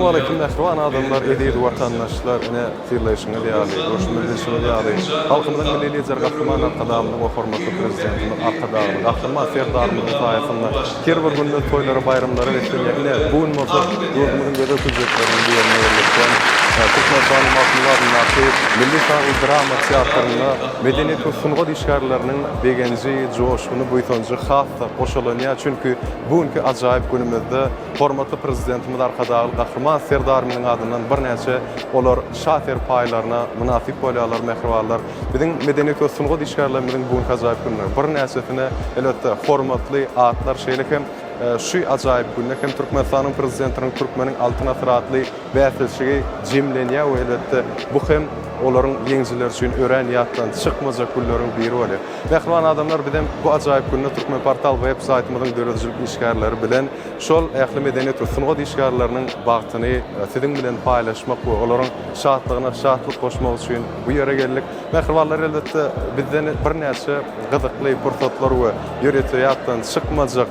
Salowmaleýkim mähriban adamlar, eziz watandaşlar! Ine, synlaýşyňyz ýaly, görşümiz bilşimiz ýaly, halkymyzyň Milli Lideri Gahryman Arkadagymyzyň we hormatly Prezidentimiz Arkadagly Gahryman Serdarymyzyň saýasynda her bir günümiz toýlara, baýramlara beslenýär. Ine, bu gün bolsa ýurdumyzyň gözel künjekleriniň birinde ýerleşýän Türkmenistanyň Magtymguly adyndaky Milli saz we drama teatrynda medeniýet we sungat işgärleriniň begenji, joşguny, buýsanjy has-da goşalanýar. Çünki bu günki ajaýyp günümizde Hormatly Prezidentimiz Arkadagly Gahryman Serdarymyzyň adyndan birnäçe olar şa serpaýlaryna mynasyp bolýarlar, mähribanlar. Biziň medeniýet we sungat işgärlerimiziň bu günki ajaýyp gününe birnäçesine, elbetde, hormatly atlar, şeýle hem şu ajaýyp günde hem Türkmenistanyň Prezidentiniň Türkmeniň Altyn asyry atly bäsleşigi jemlenýär we elbetde, bu hem olaryň ýeňijileri üçin örän ýatdan çykmajak günleriň biri bolýar. Mähriban adamlar, bizem bu ajaýyp günde Türkmenportal web saýtymyzyň döredijilik işgärleri bilen Şol ähli medeniýet we sungat işgärleriniň bagtyny siziň bilen paýlaşmak we olaryň şatlygyna şatlyk goşmak üçin bu ýere geldik. Mähribanlar elbetde bizden birnäçe gyzykly pursatlar we ýörite ýatdan çykmajak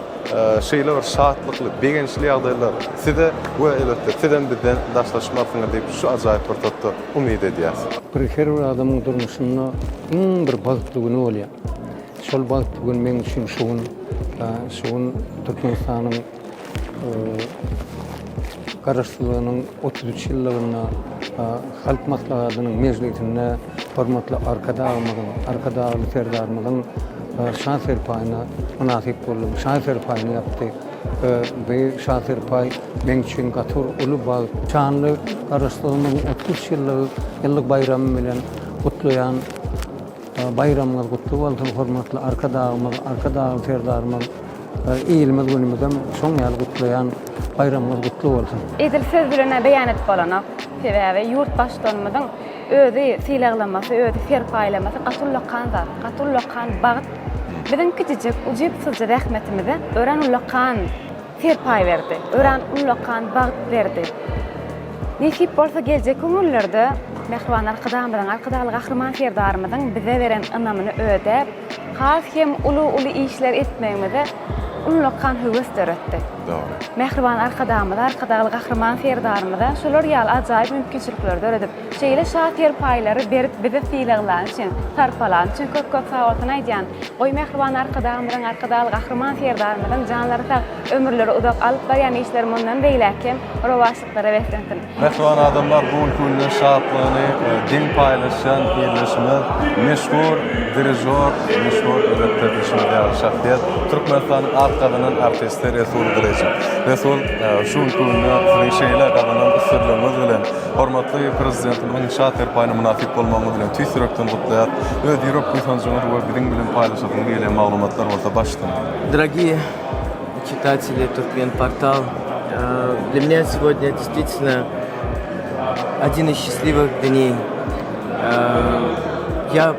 şeýle bir şatlykly, begençli ýagdaýlar size we elbetde sizem bizden daşlaşmarsyňyz diýip şu ajaýyp pursatda umyt edýäs. Bir her bir adamyň durmuşynda iň bir bagtly güni bolýar. Şol bagtly gün meň üçin şu gün, şu gün Türkmenistanyň Garaşsyzlygynyň 33 ýyllygynda Halk Maslahatynyň mejlisinde hormatly Arkadagymyzyň, Arkadagly Serdarymyzyň Şa serpaýyna mynasyp boldum. Şa serpaýyny ýapdy. Bu Şa serpaý meň üçin gaty bir uly bagt. Şanly Garaşsyzlygymyzyň 33 ýyllygy ýyllyk baýramy bilen gutlaýan. Baýramyňyz gutly bolsun hormatly Arkadagymyz, Arkadagly Serdarymyz, ilimiz günümizem şoň ýaly gutlaýan baýramyňyz gutly bolsun. Edil söz bilen-ä beýan edip bolanok. Sebäbi ýurt Baştutanymyzyň özi sylaglamasy, özi serpaýlamasy gaty ullakan zat, gaty ullakan bagt. Biziň kiçijik, ujypsyzja zähmetimize örän ullakan serpaý berdi. Örän ullakan bagt berdi. Nesip bolsa geljekki günlerde Mähriban Arkadagymyzyň, Arkadagly Gahryman Serdarymyzyň bize beren ynamyny ödäp, has hem uly-uly işler etmegimize ullakan höwes döretdi. Dogry. Mähriban Arkadagymyza, Arkadagly Gahryman Serdarymyza şular ýaly ajaýyp mümkinçilikleri döredip, şeýle şa serpaýlary berip bizi sylaglany üçin, sarpalany üçin köp-köp sagbolsun aýdýan. Goý Mähriban Arkadagymyzyň, Arkadagly Gahryman Serdarymyzyň janlary sag, ömürleri uzak, alyp barýan işleri mundan beýläk hem rowaçlyklara beslensin. Mähriban adamlar bu günki günde şatlygyny deň paýlaşýan ildeşimiz, meşhur dirižor, meşhur elbetde bilşimiz ýaly şahsyýet, Türkmenistanyň at gazanan artisti Resul Gylyjow. Resul, şu günki günde siziň şeýle gazanan üstünligiňiz bilen, hormatly Prezidentimiziň şa serpaýyna mynasyp bolmagyňyz bilen tüýs ýürekden gutlaýas. Öz ýürek buýsanjyňyz we biziň bilen paýlaşasyňyz gelýän maglumatlar bolsa başdan. Дорогие читатели Туркменпортал, для меня сегодня действительно один из счастливых дней. Я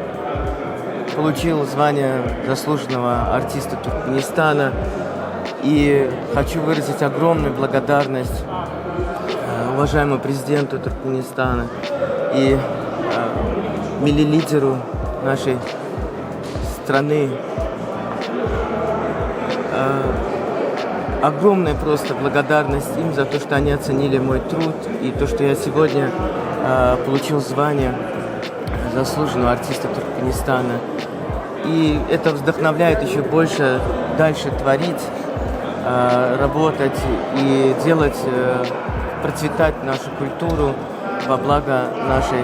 получил звание заслуженного артиста Туркменистана и хочу выразить огромную благодарность уважаемому президенту Туркменистана и милли-лидеру нашей страны. Огромная просто благодарность им за то, что они оценили мой труд и то, что я сегодня получил звание заслуженного артиста Туркменистана. И это вдохновляет еще больше дальше творить, работать и делать, процветать нашу культуру во благо нашей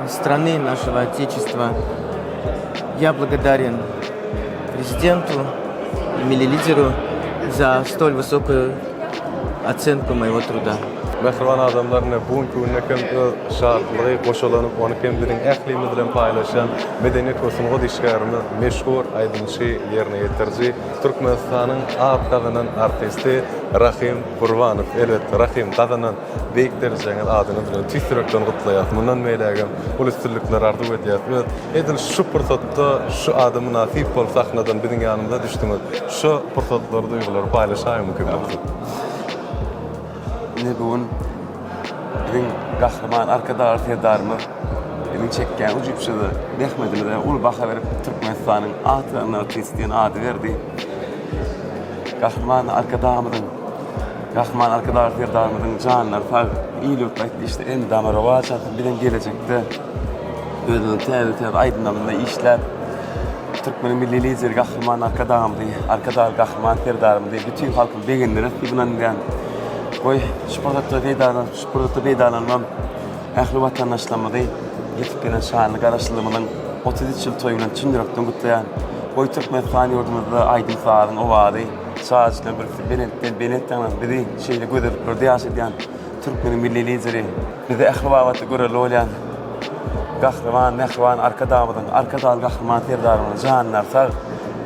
страны, нашего Отечества. Я благодарен президенту и милли-лидеру за столь высокую оценку моего труда. Mähriban adamlar ine bu günki günde hem öz şatlygy goşalanyp ony hem biziň ählimiz bilen paýlaşan medeniýet we sungat işgärimiz meşhur aýdymçy ýerine ýetiriji Türkmenistanyň at gazanan artisti Rahym Gurbanow elbetde Rahym gazanan beýik derejeňiz adyňyz bilen tüýs ýürekden gutlaýas mundan beýlägem uly üstünlikler arzuw edýäs öz edil şu pursatda şu ada mynasyp bolup sahnadan biziň ýanymyza düşdüňiz şu pursatlary duýgulary paýlaşaýyň mümkin bolsa. Ine bu gün biziň Gahryman Arkadagly Serdarymyz biziň çekýän ujypsyz zähmetimize uly baha berip Türkmenistanyň at gazanan artisti diýen ady berdi. Gahryman Arkadagymyzyň. Gahryman Arkadagly Serdarymyzyň janlary sag, il-ýurt aýtdy işleri elmydama rowaç alsyn. Bizem gelejekde özümiziň täze-täze aýdymlarymyzda işläp, türkmeniň Milli Lideri Gahryman Arkadagymyzy, Arkadagly Gahryman Serdarymyzy bütin halkyň begendireris diýip ynanýan. Goý, şu pursatda peýdalanyp, şu pursatda peýdalanybam ähli watandaşlarymyzy ýetip gelen şanly Garaşsyzlygymyzyň 33 ýyl toýy bilen çyn ýürekden gutlaýan. Goý, Türkmenistan ýurdumyzda aýdym-sazyň owazy, Saz bilen birlikde belentden belent ýaňlansyn bizi şeýle gözelliklerde ýaşadýan türkmeniň milli lideri, bize ähli babatda görelde bolýan Gahryman, mähriban Arkadagymyzyň, Arkadagly Gahryman Serdarymyzyň janlary sag,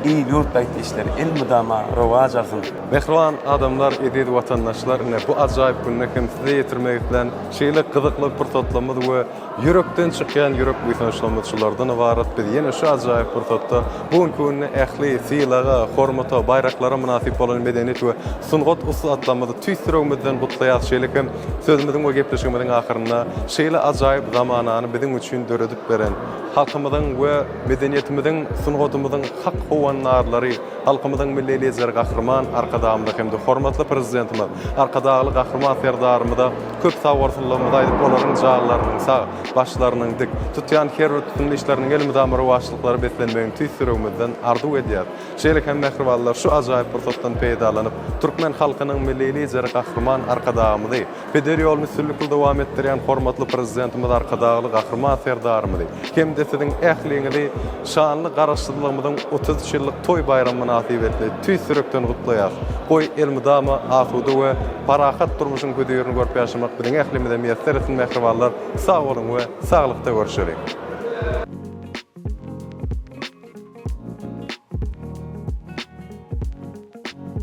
il-ýurt baýtly işleri elmydama rowaç alsyn! Mähriban adamlar, eziz watandaşlar, ine bu ajaýyp günde hem size ýetirmek islän şeýle gyzykly pursatlarymyz we Ýürekden çykýan ýürek buýsançlarymyz şulardan ybarat. Biz ýene şu ajaýyp pursatda bu günki günde ähli sylaga, hormata, baýraklara mynasyp bolan medeniýet we sungat ussatlarymyzy tüýs ýüregimizden gutlaýarys. Şeýle hem sözümiziň we gepleşigimiziň ahyrynda şeýle ajaýyp zamanany biziň üçin döredip beren halkymyzyň we medeniýetimiziň, sungatymyzyň hak howandarlary, Halkymyzyň Milli Lideri Gahryman Arkadagymyza hem-de hormatly Prezidentimiz Arkadagly Gahryman Serdarymyza köp sagbolsunlygymyzy aýdyp, olaryň janlarynyň sag, başlarynyň dik, tutýan her bir tutumly işleriniň elmydama rowaçlyklara beslenmegini tüýs ýüregimizden arzuw edýäris. Şeýle hem mähribanlar, şu ajaýyp pursatdan peýdalanyp, türkmen halkynyň Milli Lideri Gahryman Arkadagymyzy, Peder ýoluny üstünlikli dowam etdirýän hormatly Prezidentimiz Arkadagly Gahryman Serdarymyzy hem-de siziň ähliňizi şanly Garaşsyzlygymyzyň 33 ýyllyk toý baýramy mynasybetli tüýs ýürekden gutlaýarys. Goý, elmydama asuda we parahat durmuşyň hözirini görüp ýaşamak biziň ählimize miýesser etsin mähribanlar! Sag boluň we saglykda görüşeliň!